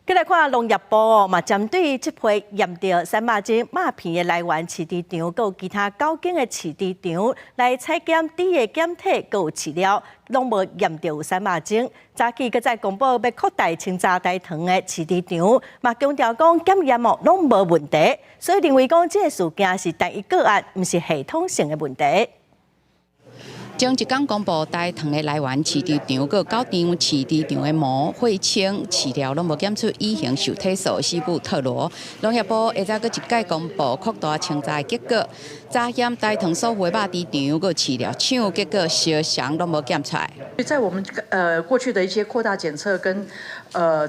閣來看農業部哦，嘛針對這批驗著瘦肉精肉片的來源飼豬場，閣有其他九間的飼豬場來採檢豬的檢體，閣有飼料，攏無驗著有瘦肉精。早起閣再公布欲擴大清查代糖的飼豬場，嘛強調講檢驗哦攏無問題，所以認為講這个事件是單一個案，毋是系統性的問題。前一工公布代糖的來源飼豬場，閣九場飼豬場的毛、血清、飼料攏無檢出乙型受體素西布特羅。農業部下晝閣一擺公布擴大清查的結果，查驗代糖所有的肉豬場、閣飼料廠，結果相仝攏無檢出來。在我們過去的一些擴大檢測跟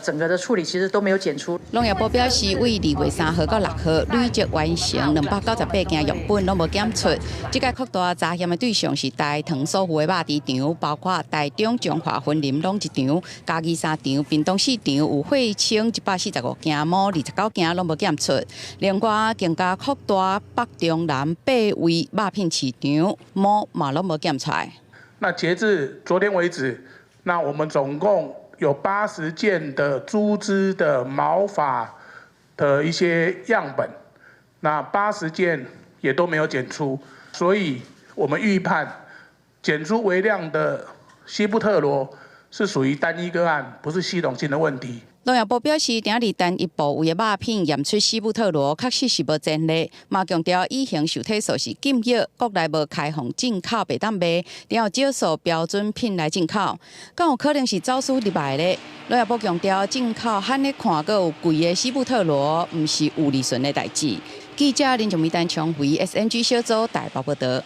整個的處理，其實都沒有檢出。農業部表示，對2月3號到6號累積完成298件樣本，攏無檢出。這擺擴大查驗的對象是代糖所有的肉豬場，包括台中彰化雲林攏一場，嘉義三場，屏東四場，有血清145件，毛29件攏無檢出。另外，更加擴大北中南八位肉品市場，毛嘛攏無檢出來。那截至昨天為止，那我們總共有80件的豬隻的毛髮的一些樣本，那80件也都沒有檢出，所以我們預判檢出微量的西布特羅是屬於單一個案，不是系統性的問題。農業部表示，定佇單一部位的肉品驗出西布特羅，確實是無前例。嘛強調，乙型受體素是禁藥，國內無開放進口，袂當賣，著愛少數標準品來進口。敢有可能是走私入來的？農業部強調，進口罕咧看閣有貴的西布特羅，毋是有利潤的代誌。記者林琼美、陳長輝 SNG 小組台北報導。